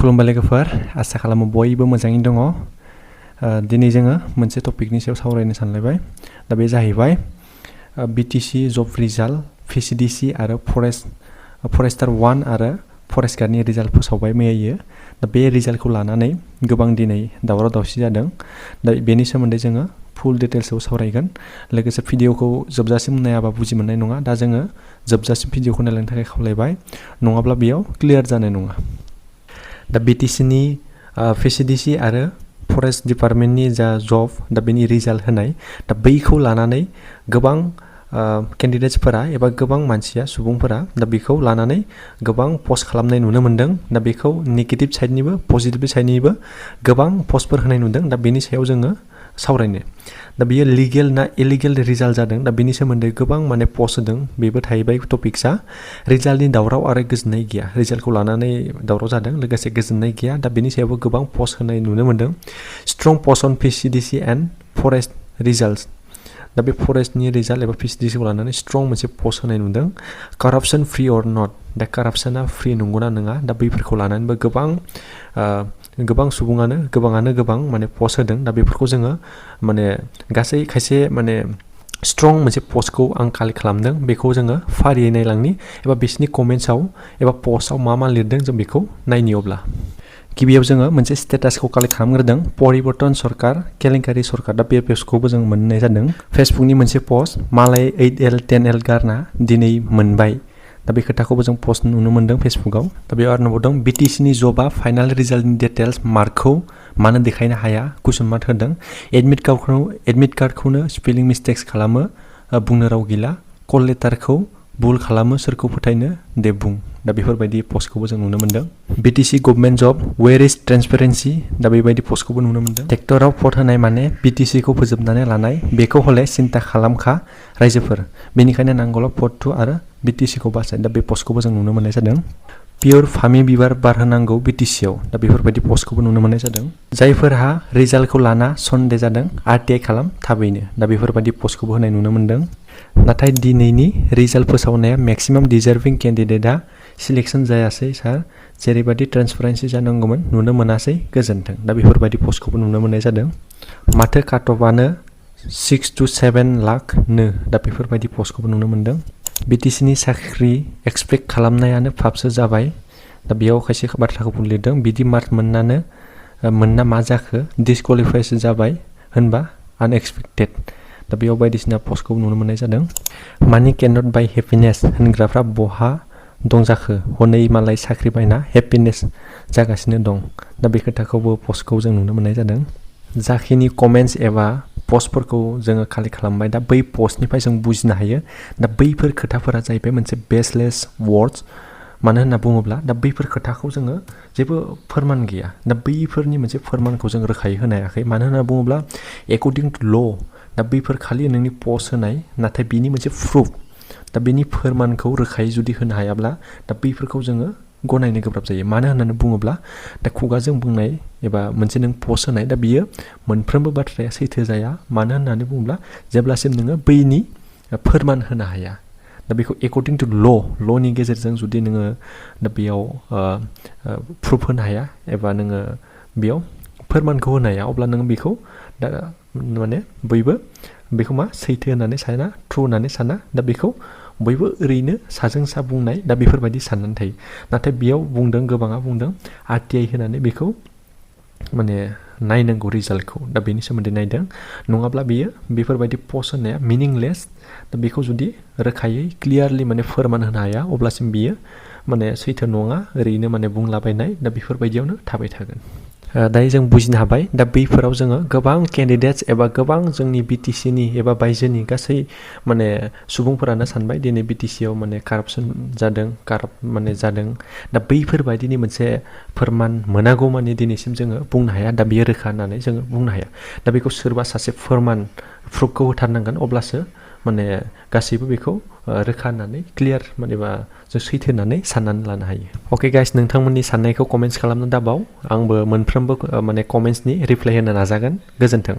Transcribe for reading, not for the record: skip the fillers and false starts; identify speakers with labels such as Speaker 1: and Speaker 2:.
Speaker 1: खुलुमबाय लोगोफोर आसा खालामो बयबो मोजाङैनो दङ दिनै जोङो मोनसे टपिकनि सायाव सावरायनो सानलायबाय दा बे जाहैबाय बीटीसी जब रिजाल्ट VCDC आरो फरेस्टार 1 आरो फरेस्ट गार्डनि रिजाल्ट फोसावबाय मैयायो दा बे रिजाल्टखौ लानानै गोबां दिनै दावराव दावसि जादों दा बेनि सोमोन्दै जोङो फुल डिटेल्सआव सावरायगोन लोगोसे भिडिअखौ जोबजासिम नायाबा बुजि मोननाय नङा दा जोङो जोबजासिम भिडिअखौ नायलांनो थाखाय खावलायबाय नङाब्ला बेयाव क्लियार जानाय नङा दा बीटीसीनि VCDC आरो फरेस्ट डिपार्टमेन्टनि जा जब दा बेनि रिजाल्ट होनाय दा बैखौ लानानै गोबां केन्डिडेट्सफोरा एबा गोबां मानसिया सुबुंफोरा दा बेखौ लानानै गोबां पस्ट खालामनाय नुनो मोन्दों दा बेखौ नेगेटिभ साइडनिबो पजिटिभ साइडनिबो गोबां पस्टफोर होनाय नुदों दा बेनि सायाव जोङो सावरायनो दा बेयो लिगेल ना इलिगेल रिजाल्ट जादों दा बेनि सोमोन्दै गोबां माने पस्ट होदों बेबो थाहैबाय टपिक्सआ रिजाल्टनि दावराव आरो गोजोननाय गैया रिजाल्टखौ लानानै दावराव जादों लोगोसे गोजोननाय गैया दा बेनि सायावबो गोबां पस्ट होनाय नुनो मोन्दों strong post on VCDC and forest result दा बे फरेस्टनि रिजाल्ट एबा VCDCखौ लानानै स्ट्रं मोनसे पस्ट होनाय नुदों कारापसन फ्रि अर नट दा कारापसना फ्रि नंगौना नङा दा बैफोरखौ लानानैबो गोबां सुबुङानो गोबां माने पस्ट होदों दा बेफोरखौ जोङो माने गासै खायसे माने स्ट्रं मोनसे पस्टखौ आं कालेक्ट खालामदों बेखौ जोङो फारियै नायलांनि एबा बिसोरनि कमेन्ट्सआव एबा पस्टआव मा लिरदों जों बेखौ नायनि अब्ला गिबियाव जोङो मोनसे स्टेटासखौ कालेक्ट खालामग्रोदों परिबर्तन सरकार केलेंकारि सरकार दा बे पस्टखौबो जों मोननाय जादों फेसबुकनि मोनसे पस्ट मालाय 8L 10L गारना दिनै मोनबाय दा बे खोथाखौबो जों पस्ट नुनो मोन्दों फेसबुकआव दा बेयाव आरो नुबावदों बीटीसीनि जबआ फाइनाल रिजाल्टनि डिटेल्स मार्कखौ मानो देखायनो हाया कुइसन मार्क होदों एडमिट कार्डखौनो स्पेलिं मिस्टेक्स खालामो बुंनो राव गैला कल लेटारखौ भुल खालामो सोरखौ फोथायनो दे बुं दा बेफोरबायदि पस्टखौबो जों नुनो मोन्दों बीटीसी गभर्नमेन्ट जब वेयर इज ट्रेन्सपेरेन्सि दा बेबायदि पस्टखौबो नुनो मोन्दों ट्रेक्टराव भट होनाय माने बीटीसीखौ फोजोबनानै लानाय बेखौ हले सिन्था खालामखा रायजोफोर बेनिखायनो नांगौला भट टु आरो बीटीसीखौ बासाय दा बे पस्टखौबो जों नुनो मोननाय जादों पियर फामि बिबार बारहोनांगौ बीटीसीआव दा बेफोरबायदि पस्टखौबो नुनो मोननाय जादों जायफोरहा रिजाल्टखौ लाना सन्देह जादों RTI खालाम थाबैनो दा बेफोरबायदि पस्टखौबो होनाय नुनो मोन्दों नाथाय दिनैनि रिजाल्ट फोसावनाया मेक्सिमाम डिजार्भिं केन्डिडेटआ सिलेक्सन जायासै सार जेरैबायदि ट्रेन्सपारेन्सि जानांगौमोन नुनो मोनासै गोजोन्थों दा बेफोरबायदि पस्टखौबो नुनो मोननाय जादों माथो काटअफआनो 6 to 7 लाख नो दा बेफोरबायदि पस्टखौबो नुनो मोन्दों बीटीसीनि साख्रि एक्सपेक्ट खालामनायानो फाबसो जाबाय दा बेयाव खायसे बाथ्राखौ लिरदों बिदि मार्क मोनना मा जाखो डिसक्वालिफाइसो जाबाय होनबा आनएक्सपेक्टेड दा बेयाव बायदिसिना पस्टखौ नुनो मोननाय जादों मानि केन नट बाय हेपिनेस होनग्राफ्रा बहा दं जाखो हनै मालाय साख्रि बायना हेपिनेस जागासिनो दं दा बे खोथाखौबो पस्टखौ जों नुनो मोननाय जादों जाखिनि कमेन्ट्स एबा पस्टफोरखौ जोङो कालेक्ट खालामबाय दा बै पस्टनिफ्राय जों बुजिनो हायो दा बैफोर खोथाफोरा जाहैबाय मोनसे बेसलेस वर्ड्स मानो होनना बुङोब्ला दा बैफोर खोथाखौ जोङो जेबो फोरमान गैया दा बैफोरनि मोनसे फोरमानखौ जों रोखायै होनो हायाखै मानो होनना बुङोब्ला एकर्डिं टु ल दा बैफोर खालि नोंनि पस्ट होनाय नाथाय बिनि मोनसे प्रुफ दा बेनि फोरमानखौ रोखायै जुदि होनो हायाब्ला दा बैफोरखौ जोङो गनायनो गोब्राब जायो मानो होननानै बुङोब्ला दा खुगाजों बुंनाय एबा मोनसे नों पस्ट होनाय दा बियो मोनफ्रोमबो बाथ्राया सैथो जाया मानो होननानै बुङोब्ला जेब्लासिम नोङो बैनि फोरमान होनो हाया दा बेखौ एकर्डिं टु ल'नि गेजेरजों जुदि नोङो दा बेयाव प्रुफ होनो हाया एबा नोङो बेयाव फोरमानखौ होनो हाया अब्ला नोङो बेखौ दा माने बयबो बेखौ मा सैथो होननानै साना ट्रु होननानै साना दा बेखौ बयबो ओरैनो साजों सा बुंनाय दा बेफोरबायदि साननानै थायो नाथाय बेयाव बुंदों गोबाङा बुंदों RTI होनानै बेखौ माने नायनांगौ रिजाल्टखौ दा बेनि सोमोन्दै नायदों नङाब्ला बेयो बेफोरबायदि पस्ट होनाया मिनिंलेस दा बेखौ जुदि रोखायै क्लियारलि माने फोरमान होनो हाया अब्लासिम बियो माने सैथो नङा ओरैनो माने बुंलाबायनाय दा बेफोरबायदियावनो थाबाय थागोन दायो जों बुजिनो हाबाय दा बैफोराव जोङो गोबां केन्डिडेट्स एबा गोबां जोंनि बीटीसीनि एबा बायजोनि गासै माने सुबुंफोरानो सानबाय दिनै बीटीसीआव माने कारापसन जादों दा बैफोरबायदिनि मोनसे फोरमान मोनागौ माने दिनैसिम जोङो बुंनो हाया दा बियो रोखा होननानै जोङो बुंनो हाया दा बेखौ सोरबा सासे फोरमान प्रुफखौ होथारनांगोन अब्लासो माने गासैबो बेखौ रोखा होननानै क्लियार मानेबा जों सैथो होननानै साननानै लानो हायो अके गाइस नोंथांमोननि साननायखौ कमेन्ट्स खालामनो दाबाव आंबो मोनफ्रोमबो माने कमेन्ट्सनि रिप्लाइ होनो नाजागोन गोजोन्थों